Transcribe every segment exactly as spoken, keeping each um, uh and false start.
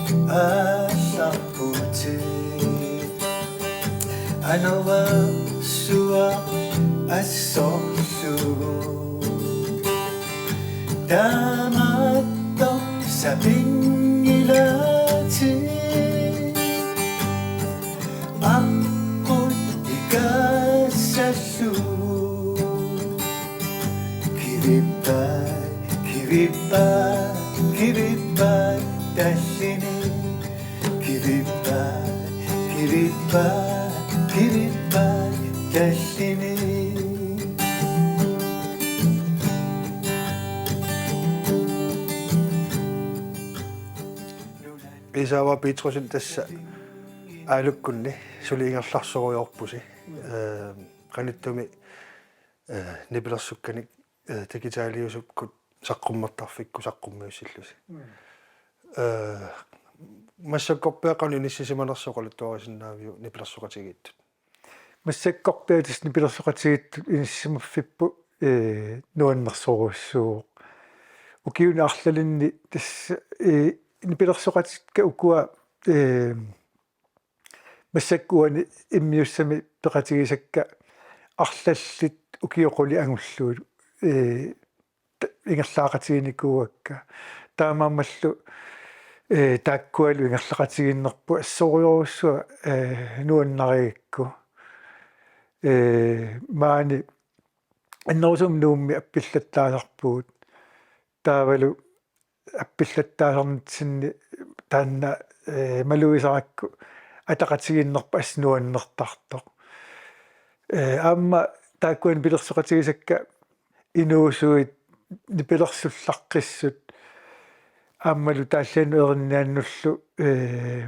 Aallarputit anorersuaq assorlugu. Taamaattoq sapinngilatit aqqut ikaassallugu. Kivippai, kivippai, kivippai tallini. Kivippai, kivippai, kivippai tallini. Isaava Petrussen tassa Aalukkunni suli ingerlarusuuvoq. Ee, qanittumi, ee, nipilersukkanik, ee, digitaliusukkut saqqummertarfikkut saqqummiussillusi. Mm. Ee, massakkorpiaq qanoq inissisimanersoq oqaluttuarisinnaaviuk nipilersoqatigiittut? Massakkorpiaq tassa nipilersoqatigiittut inissisimaffipput, ee, nuannersorujussuuvoq. Ukiuni arlalinni tassa, ee, nipilersoqatikka ukua, ee, massakkut uani immiussami peqatigisakka arlallit ukiut qulit angullugit, ee, t-, ingerlaaqatiginikuuakka. Taamaammallu, ee, taakkualu ingerlaqatigiinnerput assorujussuaq, ee, nuannarigakku. Ee, maani annerusumik Nuummi appillattaasarpugut. Taavalu appillattaasarnitsinni taanna, ee, malugisarakku ataqatigiinnerput assut nuannertartoq. Ee, aamma taakkua nipilersoqatigisakka inuusuit nipilersullaqqissut aammalu taalliannut erinniannullu, ee,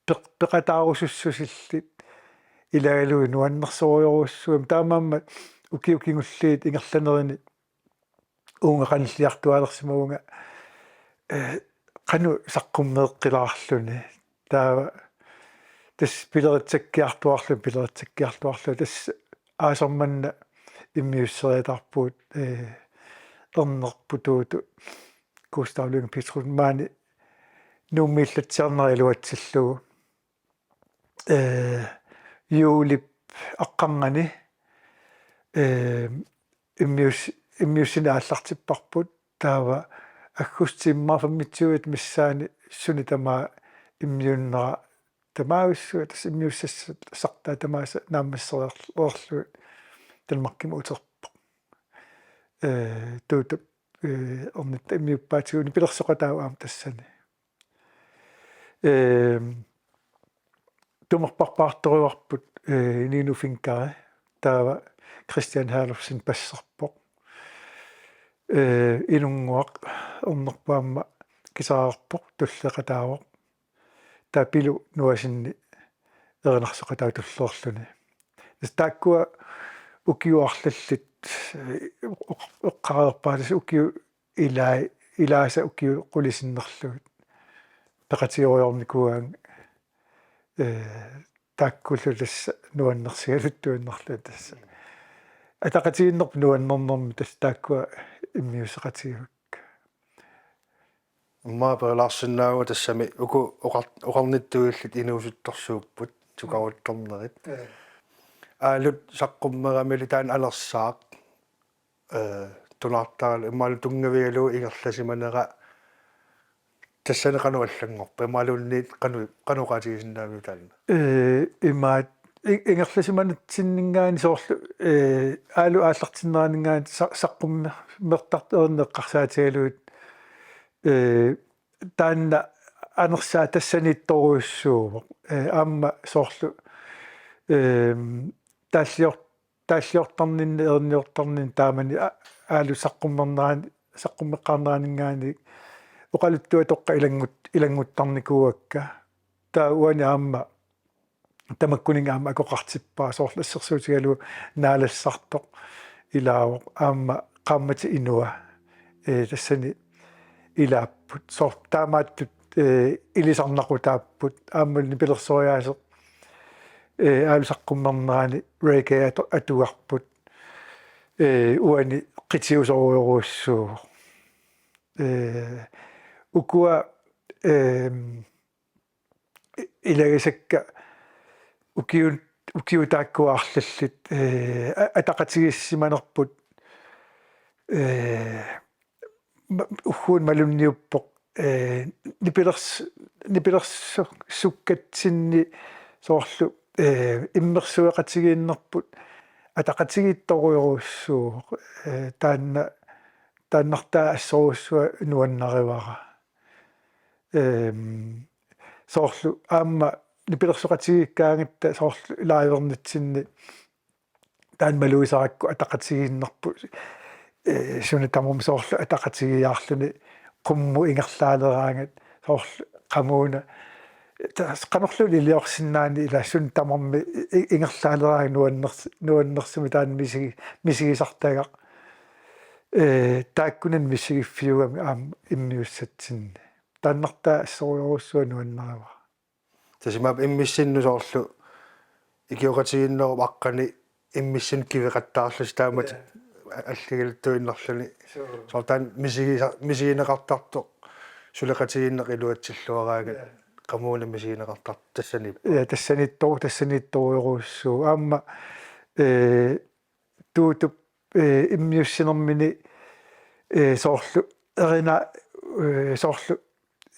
peq-, peqataarusussusillit ilagalugu nuannersorujorujussuugamik. Taamaammat ukiut kingulliit ingerlanerini uunga qanilliartuaalersimavunga, ee, qanoq saqqummeeqqilaarluni. Taava tassa pileritsakkiartuaarluni, pileritsakkiartuaarluni. Tassa aasaq manna immiusseriataarpugut, ee, ernerput Tuutu Gustav Lynge Petrussen maani Nuummiillatsiarnera iluatsillugu. Ee, juulip aqqarnganni, ee, immius-, immiussineq aallartipparput, taava aggustip immaqa femogtyve missaani suni tamaat immiunnera tamaavissuaq, tassa immiussassartaa tamaasa naammassereerlugit Danmarkimut uterpoq. Ee, Tuutup, ee, ernitta immiuppaatigut nipilersoqataavoq aamma tassani. Ee, tumerparpaartorujuarput, ee, Nino Finkari, taava Christian Herlufsen bassarpoq. Ee, Inunnguaq ernerput aamma guitarerpoq, tulleqataavoq. Taava Pilu Nuasinni erinarsoqataavoq tulleerluni. Tassa taakkua ukiut arlallit, ee, eq-, eqqareerpaat tassa ukiut ilai-, ilaasa ukiut qulit sinnerlugit peqatigerujoornikuugaangat, ee, taakkuullu tassa nuannersigaluttuinnarlugit tassa. Ataqatigiinnerput nuannernermi tassa taakkua immiusseqatigivaat. Immaqa perilaarsinnaavunga tassami uku oqar-, oqarnittut illit inuusuttorsuupput, sukaruuttornerit. Ee. Aalut saqqummeramili taanna anersaaq, ee, tunaartaralu immaqalu tunngavigalugu ingerlasimanera tassani qanoq allanngorpa, immaqaluunniit qanoq, qanoq oqaatigisinnaaviuk taanna? Ee, imaat i-, ingerlasimanitsinninngaanniit soorlu, ee, Aalut aallartinneraninngaanniit sa-, saqqummer-, mertartut erinit eqqarsaatigalugit, ee, taanna anersaaq tassaniittorujussuuvoq. Ee, aamma soorlu, ee, taallior-, taalliortarninni, erniortarninni taamani a-, Aalut saqqummernerani, saqqummeqqaarneraninngaanniit oqaluttuatoqqat ilanngut-, ilannguttarnikuuakka. Taava uani aamma tamakkuninnga aamma akoqartippara, soorlu assersuutigalugu Naalassartoq ilaavoq, aamma Qaammatip Inua, ee, tassani ilaapput. Soorlu taamaattut, ee, ilisarnaqutaapput, aammalu nipilersoriaaseq, ee, Aalut saqqummernerani reggae atu-, atugarput, ee, uani qitiusorujorujussuuvoq. Ee, ukua, ee, ilagisakka ukiut, ukiut taakkua arlallit, eh, a-, ataqatigiissimanerput, eh, ma-, ugguuna malunniuppoq, eh, nipilers-, nipilersukkatsinni soorlu, eh, immersueqatigiinnerput ataqatigiittorujorujussuuvoq, eh, taanna, taannartaa assorujussuaq nuannarivara. Ehm, soorlu aamma nipilersoqatigiikkaangatta soorlu live-ernitsinni taanna malugisarakku ataqatigiinnerput, eh, suna tamarmi soorlu ataqatigiiaarluni qummut ingerlaaleraangat soorlu qamuuna. Tassa qanorluunniit iliorsinnaaneq ila suna tamarmi i-, i-, ingerlaaleraangat nuanners-, nuannersumik taanna misigi-, misigisartagaq. Eh, taakkunani misigiffiugami aamma immiussatsinni. Taannartaa assorujorujussuaq nuannarivara. Tassa imaappoq immissinnut soorlu ikioqatigiinnerup aqqani immissinnut kiveqattaarlusi taamatut. Ja. A-, allagiluttuinnarluni. Suu. Soorlu taanna misigisa-, misigineqartartoq suleqatigiinneq iluatsilluaraangat. Ja. Qamuuna misigineqartartoq tassaniippoq. Ja, tassaniittoq, tassaniittorujorujussuuvoq. Aamma, eh, Tuutup, eh, immiussinermini, eh, soorlu erina, eh, soorlu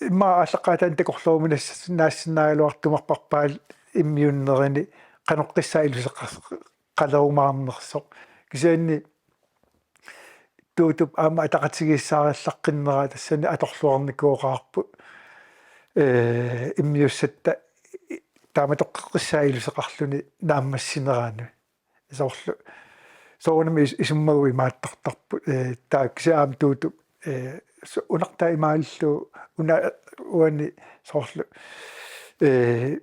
immaqa aallaqqaataani takorlooruminassa-, naassinnaagaluartoq tumarparpaal immiunnerini qanoqqissaa iluseqas-, qalerumaarnersoq. Kisianni Tuutup aamma ataqatigiissaarillaqqinneraa tassani atorluarnikuugaarput, eh, immiussatta i-, taamatoqqeqqissaa iluseqarluni naammassineranut. Soorlu soorunami is-, isummagut imaattortarput, eh, taava kisianni aamma Tuutup, eh, su-, unartaa imaallu una uani soorlu, eh,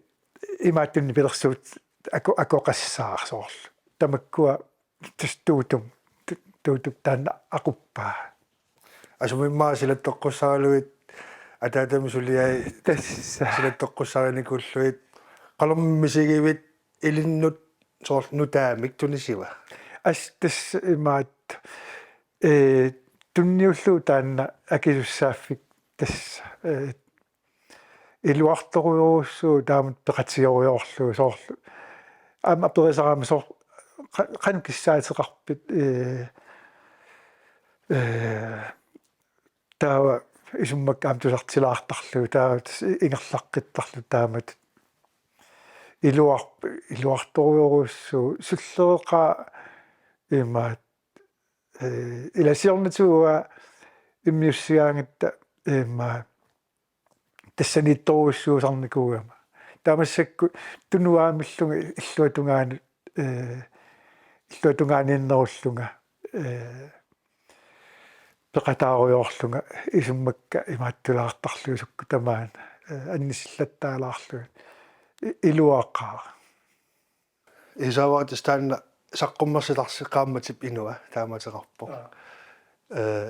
imaattunni pilersuut ako-, akoqassaaq soorlu. Tamakkua tassa Tuutum, Tu-, Tuutup taanna aquppaa. Asumimmaa silattoqqussaraluit ataatami suliai. Tassa. Silattoqqussarinikuullugit qanormi misigivit ilinnut soorlu nutaamik tunisiva? As tassa imaattoq, eh, tunniullugu taanna akisussaaffik tassa, eh, iluartorujorujussuuvoq taamatut peqatigerujoorlugu soorlu. Aamma aperisarami soor-, qa-, qanoq kissaateqarpit, eh, eh, taava isummakka aamma tusartilaartarlugu, taava tassa ingerlaqqittarlugu taamatut. Iluar-, iluartorujorujussuuvoq, sullereqaa imaattoq, eh, ila siornatigut immiussigaangatta imaattoq tassaniittorujussuusarnikuugama. Taava massakkut tunuaamillunga illuatungaanut, eh, illuatungaaniinnerullunga, eh, peqataarujoorlunga isummakka imaattulaartarlugit sukkut tamaana, eh, annissillattaalaarlugit. I-, iluaqaaq. Isaavaraq tassa taanna saqqummersitarsi qaammatip inua taamateqarpoq. Aa. Eh,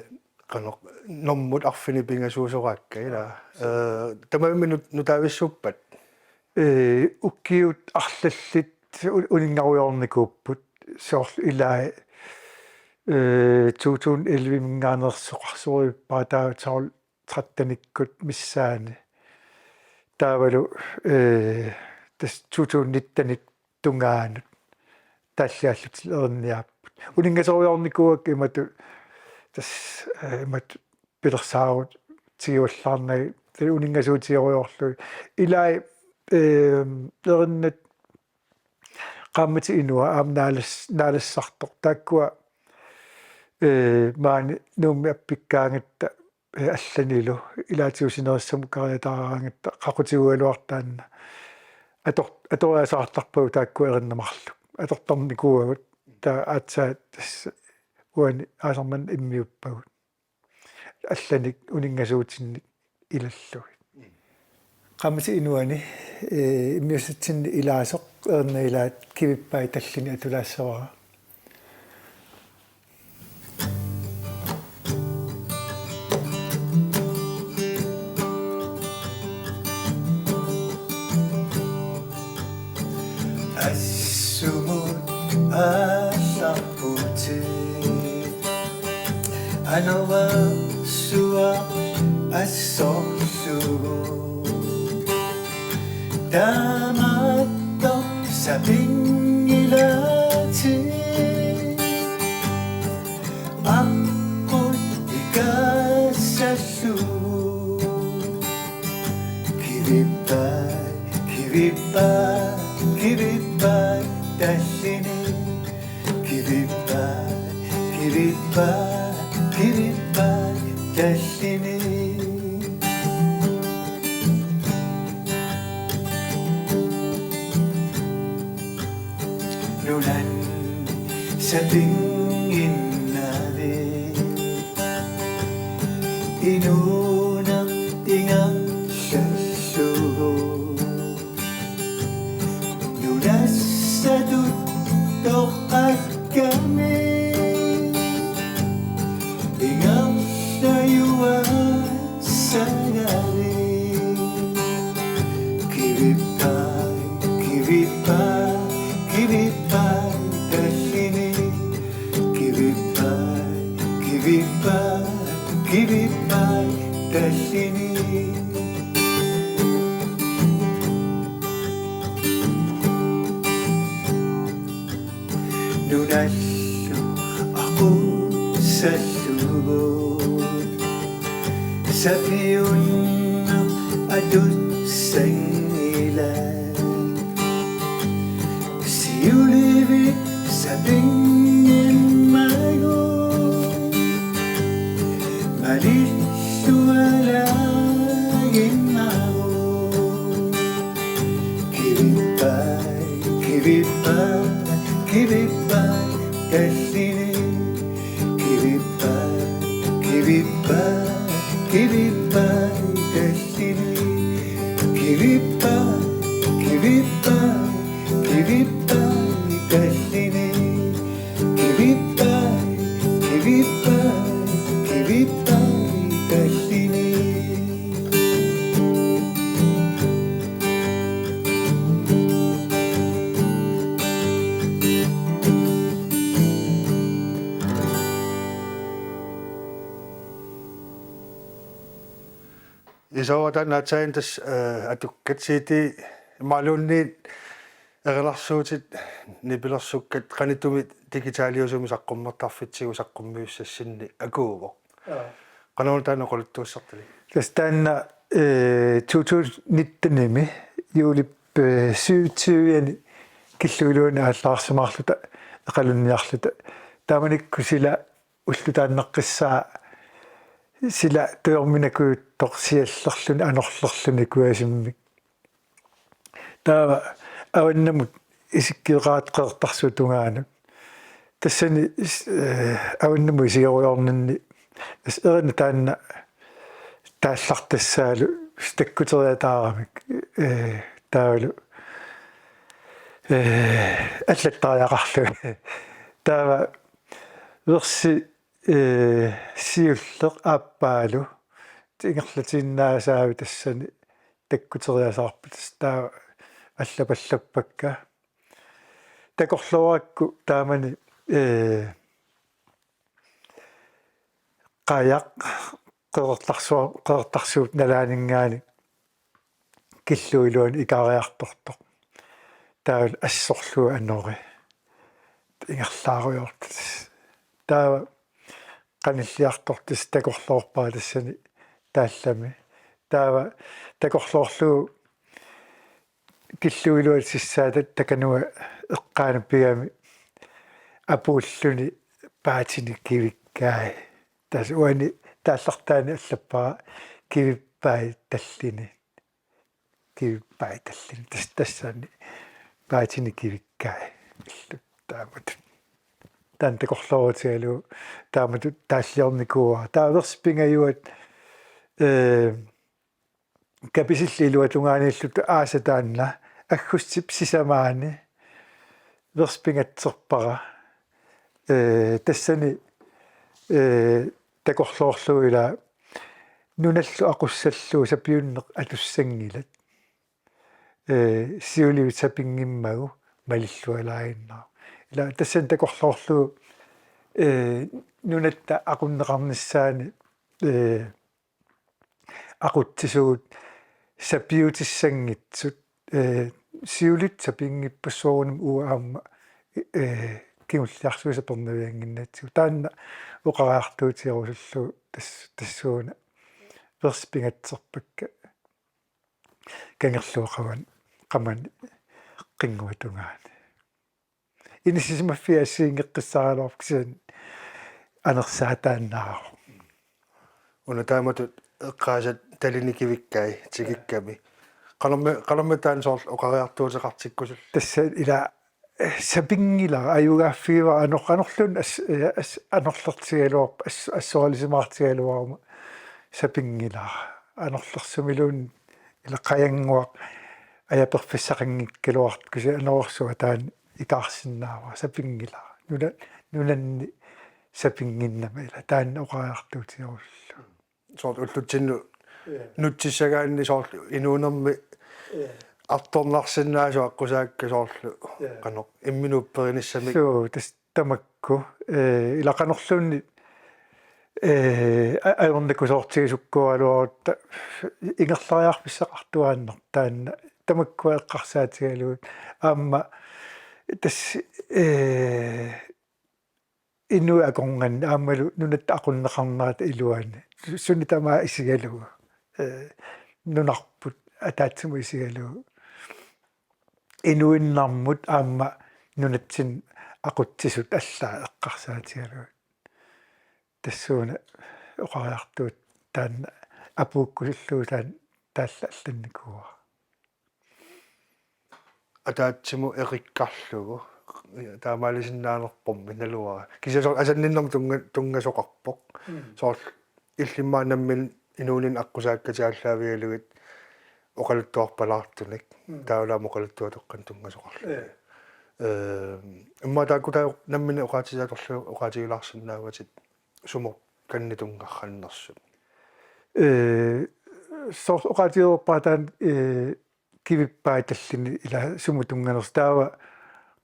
qanoq normut arfineq-pingasuusoraakka ila. Aa. Eh, tamarmik nu-, nutaavissuppat? Eh, ukiut arlallit u-, uninngarujoornikuupput soorlu ilai, eh, to tusind elleve-minngaanneersoq qarsorivippara taava tolv trettenikkut missaani. Taavalu, eh, tassa to tusind nittenip tungaanut taalliaallutik erinniarput. Uninngasorujoornikuuakka imatut tassa, eh, imatut pilersaarut tiguallaarnagit, tassa uninngasuutigerujoorlugit. Ilai, eh, erinnat qaammatip inua aamma naalas-, naalassartoq. Taakkua, eh, maani Nuummi appikkaangatta, eh, allanilu ilaatigut sinerissamut kariataaraangatta qaqutigugaluartoq taanna. Ator-, atoriasaartarpagut taakku erinnaat marluk. Atortarnikuuagut taava aatsaat tassa uani aasaq manna immiuppagut. Allanik uninngasuutinnik ilallugit. Qaammatip inuani, eh, immiussatsinni ilaasoq erinnaat ilaat kivippai tallini atulaassavara. Assumut aallarputit anorersuaq assorlugu. Taamaattoq sapinngilaatit aqqut ikaassallugu. Kivippai, kivippai, kivippai tallini. Kivippai, kivippai, kivippai tallini. Nunani sapinnginnavit inuuneq ingerlallugu. Nunassatut toqqakkami ingerlajuassagami. Kivippai, kivippai, kivippai tallini. Kivippai, kivippai, kivippai tallini. Nunallu aqussallugu sapiunneq atussanngilaq. Siulivit sapinngimmagu malillualaagimmagu. Kivippai, kivippai, kivippai tallini. Kivippai, kivippai, kivippai tallini. Kivippai, kivippai, kivippai tallini. Kivippai, kivippai, kivippai tallini. Isoorata naatsain tassa, eh, atukkat C D imaluunniit erilarsuutit nipilersukkat qanittumi digitaliusumik saqqummertarfitsigut saqqummiussassinni akuuvoq. Aa. Qanoruna taanna oqaluttuassartalik? Tassa taanna, eh, to tusind nitten-imi juulip, eh, syvogtyve-ani Killup iluani aallaarsimaarluta eqalunniarluta. Taamanikkut sila ullutaannaqqissaa sila tujorminakuuttoq siallerluni anorlerluni kujasimmik. Taava avannamut isikkoqartoq Qeqertarsuup tungaanut. Tassani is-, eh, avannamut isigerujoorninni is-, erinaq taanna taallartassaalu takkuteriataaramik, eh, taavalu, eh, allattariaqarluni. Taava versi, eh, siulleq aappaalu ingerlatiinnaasaavi tassani takkuteriasaarput, tassa taava allapallappakka. Takorloorakku taamani, eh, qajaq Qeqertarsuar-, Qeqertarsuup nalaaninngaanniit Killup iluani ikariartortoq. Taavalu assorlugu anori. Ingerlaarujoortut. Taava qanilliartortut takorloorpara tassani taallami. Taava takorloorlugu Killup iluani sissaata takanunga eqqaanut pigami apuulluni paatini kivikkai. Tassa uani taallartaani allappara kivippai tallini. Kivippai tallini. Tas-, tassani paatini kivikkai. Illu taamatut. Taanna takorloorutigalugu taamatut taalliornikuuara. Taava versi pingajuat, eh, kapisillit iluatungaaniilluta aasaq taanna aggustip sisamaani versi pingatserpara. Eh, tassani, eh, takorloorlugu ila nunallu aqussallugu sapiunneq atussanngilat. Eh, siulivit sapinngimmagu malillualaaginnarpoq. Ila tassani takorloorlugu, eh, nunatta aqunneqarnissaani, eh, aqutsisugut sapiutissanngitsut, ee, siulitta sapinngippassuarnik uagut aamma, ee, kingulliarsuisa sapernaviannginnatsigu. Taanna oqariartuutigerusullugu tas-, tassuuna versi pingatserpakka kangerluup qaman-, qamani qinnguata tungaani. Inissisimaffiit assigiinngeqqissaraluarput kisianni anersaataannaavoq. Una taamatut eqqaasat talini kivikkai tikikkami. Qanormi, qanormi taanna soorlu oqariartuuteqartikkusullugu? Tassa ila, eh, sapinngilara, ajugaaffigivara anor-, anorluunniit as-, eh, as-, anorlertigigaluarp-, as-, assoralisimaartigigaluaruma sapinngilara. Anorlersumiluunniit ila qajannguaq ajaperfissaqanngikkaluartoq kisianni anorersuaq taanna ikaarsinnaavara sapinngilara. Nuna-, nunanni sapinnginnama ila taanna oqariartuutigerusullugu. Soorlu ullutsinnut, ja, nutsissagaanni soorlu inuunermi, ja, artornarsinnaasoq aqqusaakka soorlu, ja, qanoq imminut upperinissamik. Suu, tassa tamakku, ee, ila qanorluunniit, ee, a-, ajornakusoortigisukkuugaluarutta ingerlariarfissaqartuaannartoq taanna tamakkua eqqarsaatigalugit. Aamma tassa, ee, inuit akornanni aammalu nunatta aqunneqarnerata iluani. Su-, suna tamaat isigalugu. Ee, nunarput ataatsimut isigalugu. Inuinnarmut aamma nunatsinni aqutsisut allaat eqqarsaatigalugit. Tassuuna oqariartuut taanna apuukkusullugu taanna taallaallannikuuara. Ataatsimut eqikkarlugu taamaalisinnaanerpormi naluara. Kisianni soorlu asanninnermut tunnga-, tunngasoqarpoq. Mm. Soorlu illimmi nammineq inuuninni aqqusaakkatik aallaavigalugit oqaluttuarpalaartunik. Mm. Taavalu aamma oqaluttuatoqqanik tunngasoqarluni. Ee. Ee, immaqa taakku taava nammineq oqaatigisatorlu-, oqaatigilaarsinnaavatit sumut qanoq tunngarrannersut? Ee, soorlu oqaatigereerpara taanna, ee, kivippai tallini ila sumut tunnganersoq taava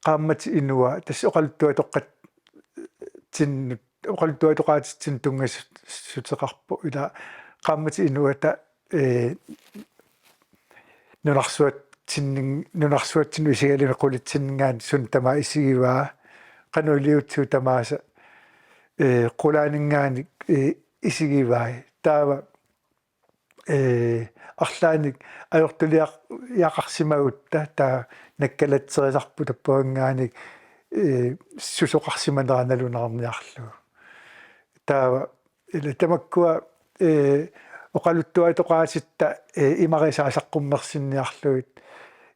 qaammatit inua tassa oqaluttuatoqqatsinnut, oqaluttuatoqaatitsinnut tunngasut-, -suteqarpoq ila qaammatit inuata, ee, nunarsuatsinnin-, nunarsuatsinnut isigalugit qulitsinninngaanniit suna tamaat isigivaa, qanoq iliuutsigu tamaasa, ee, qulaaninngaanniit, ee, isigivai. Taava, ee, arlaannik ajortuliaq-, -iaqarsimagutta taava nakkalatserisarput tappavanngaanniit, ee, susoqarsimanera nalunaarniarlugu. Taava ila tamakkua, ee, oqaluttuatoqaatitta, ee, imarisai saqqummersinniarlugit,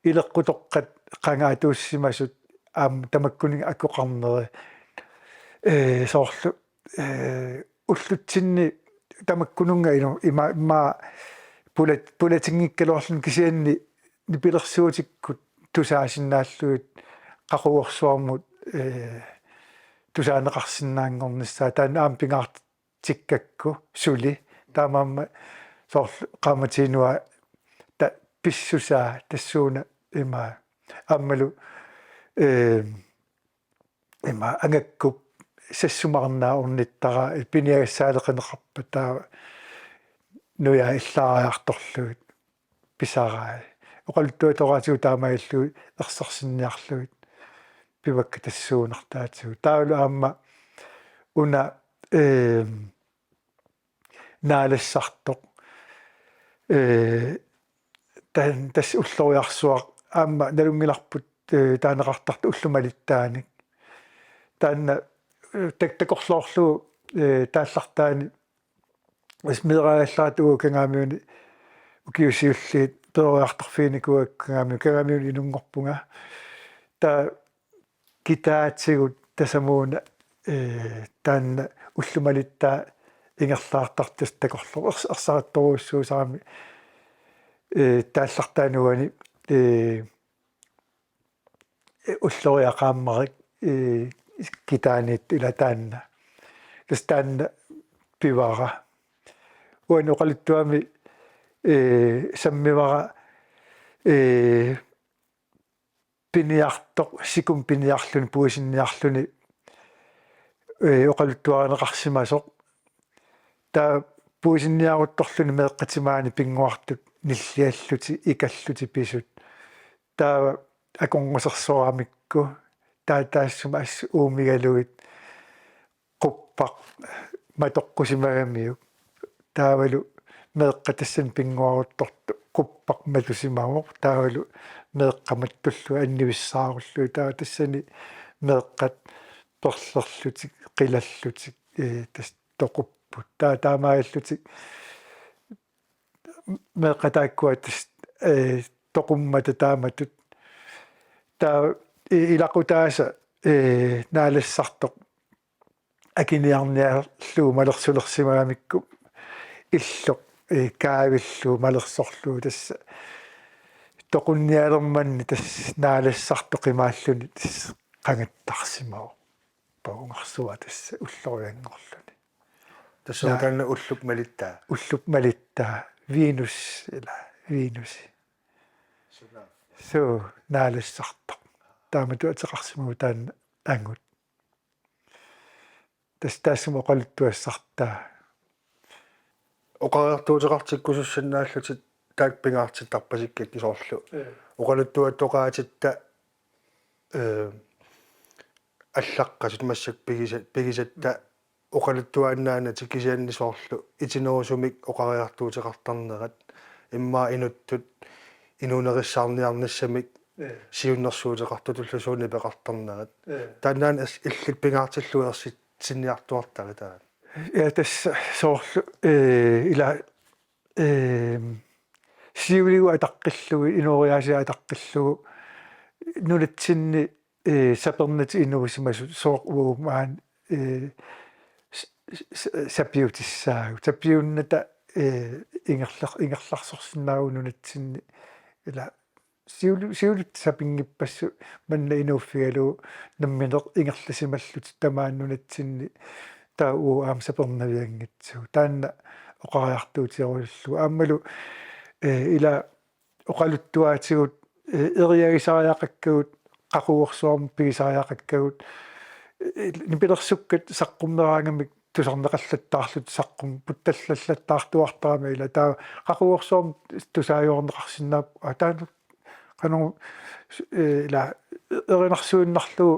ileqqutoqqat qanga atuussimasut aamma tamakkuninnga akoqarneri, ee, soorlu, ee, ullutsinni tamakkununnga inu-, ima, ima pulat-, pulatinngikkaluarluni kisianni nipilersuutikkut tusaasinnaallugit qaqugorsuarmut, ee, tusaaneqarsinnaanngornissaa taanna aamma pingaart-, tikkakku suli taamaammat soorlu qaammatit inua ta-, pissusaa tassuuna ima aammalu, ee, ima angakkup sassumaarnaa ornittaraa piniagassaaleqineqarpat taava nujai illaariartorlugit pisarai. Oqaluttuatoqaatigut taamaalillugit ersersinniarlugit pivakka tassuunartaatigut. Taavalu aamma una, ee, naalassartoq. Ee, tan-, tassa ulloriarsuaq aamma nalunngilarput, ee, taaneqartartoq ullut malittaanik. Taanna, ee, tak-, takorloorlugu, ee, taallartaani Tassa meeraagallarata uagut Kangaamiuni ukiut siulliit peroriartorfiginikuuakka Kangaamiuni, Kangaamiuni inunngorpunga. Taava kitaatigut tasamuuna, ee, taanna ullut malittaa ingerlaartartoq takorloor-, ers-, ersarittorujussuusarami, ee, taallartaani uani, ee, ulloriaq qaammarik, ee, kitaaniittut ila taanna. Tassa taanna pivara. Uani oqaluttuami, ee, sammivara, ee, piniartoq, sikumut piniarluni, puisinniarluni, ee, oqaluttuarineqarsimasoq. Taava puisinniaruttorluni meeqqat timaani pinnguartut nilliallutik, ikallutik pisut. Taava akornusersoramikku, taava taassuma assut uumigalugit quppaq matoqqusimagamiuk. Taavalu meeqqat tassani pinnguaruttortoq quppaq matusimavoq. Taavalu meeqqat mattullu annivissaarullu. Taava tassani meeqqat perlerlutik, qilallutik, ee, tassa toqupput. Taava taamaallutik meeqqat taakkua tassa, ee, toqummata taamatut. Taava i-, ilaqutaasa, ee, naalassartoq akiniarniarlugu malersulersimagamikku illoq, ee, kaavillugu malersorlugu tassa toqunnialermanni tassa naalassartoq qimaalluni tassa qangattarsimavoq pagungarsuaq tassa ullorianngorluni. Tassa Naa. Taanna ullup malittaa. Ullup malittaa. Venus, ila, Venusi. Suna. Suu, naalassartoq. Taamatut ateqarsimavugut taanna angut. Tassa taassuma oqaluttuassartaa. Oqariartuuteqartikkusussannaallutit taakku pingaartittarpasikkakkit soorlu. Ee. Oqaluttuatoqaatitta, ee, allaqqasut massakkut pigisa-, pigisatta oqaluttuaannaanatik kisianni soorlu itinerusumik oqariartuuteqartarnerat immaqa inuttut inuunerissaarniarnissamik Ee. siunnersuuteqartutullu suut nipeqartarnerat. Ee. Taannaana as-, illit pingaartillugu ersitsinniartuartarit taanna. Ja, tassa soorlu, ee, ila, ee, siuligut ataqqillugu, inooriaasiat ataqqillugu, nunatsinni, ee, sapernatik inuusimasut sooq uagut maani, ee, s-, s-, s-, sapiutissaagut. Sapiunnata, ee, ingerlar-, ingerlarsorsinnaavugut nunatsinni. Ila siulu-, siulitta sapinngippassuit manna inuuffigalugu nammineq ingerlasimallutik tamaani nunatsinni taava uagut aamma sapernavianngitsugut. Taanna oqariartuutigerullugu. Aammalu, ee, ila oqaluttuaatigut, ee, eriagisariaqakkagut, qaqugorsuarmut pigisariaqakkagut, ee, nipilersukkat saqqummeraangamik tusarneqallattaarlutik saqqummiuttallallattaartuartarami ila taava qaqugorsuarmut tusaajuarneqarsinnaapput, aa, taanna qanoq, ee, ila erinarsuinnarlugu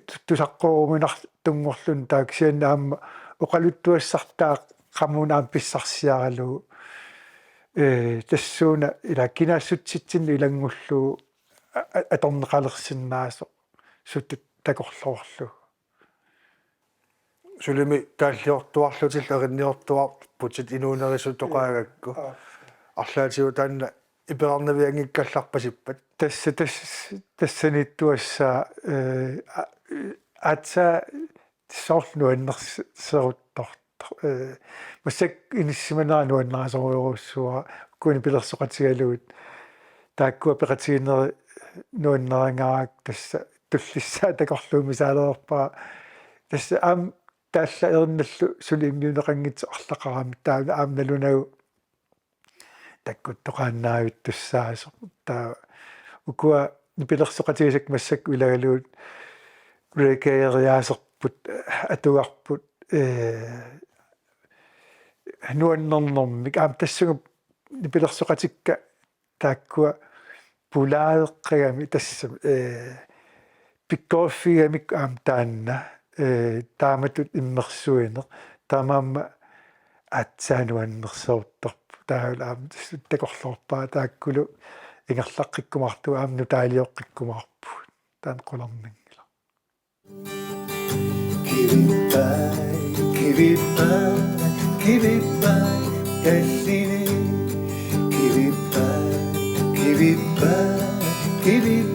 tu-, tusaqqooruminartunngorluni taava kisianni aamma oqaluttuassartaa qamuuna aamma pissarsiaralugu. Ee, tassuuna ila kinaassutsitsinnut ilanngullugu a-, a-, atorneqalersinnaasoq sutut takorloorlugu. Sulimi taalliortuarlutillu erinniortuarputit inuunerisutoqaagakku. Aa. Arlaatigut taanna iperarnavianngikkallarpasippat. Tassa, tassa, tassaniittuassaa, ee, a-, aatsaat soorlu nuannerseruttortoq. Ee, massakkut inissimanera nuannarisorujussuuara, uku nipilersoqatigalugit. Taakkua peqatigiinnerit nuannaringarakku tassa tullissaa takorluuimisaalerpara. Tassa aamma taallat erinnallu suli immiunneqanngitsoq arlaqarami taanna aamma nalunagu takkuttoqaannavittussaasoq. Taava ukua nipilersoqatigisakka massakkut ilagalugit reggae-riaaserput, atugarput, ee, nuannernermik. Aamma tassunga nipilersoqatikka taakkua pulaareqqagamik tassa, ee, pikkoriffigigamikku aamma taanna, ee, taamatut immersuineq, taamaammat aatsaat nuannersoruttorpoq. Taavalu aamma tassa takorloorpara taakkulu ingerlaqqikkumaartugut aamma nutaalioqqikkumaarpugut. Taanna qularnanngilaq. Kivippai, kivippai, kivippai, tallini. Kivippai, kivippai, kivippai.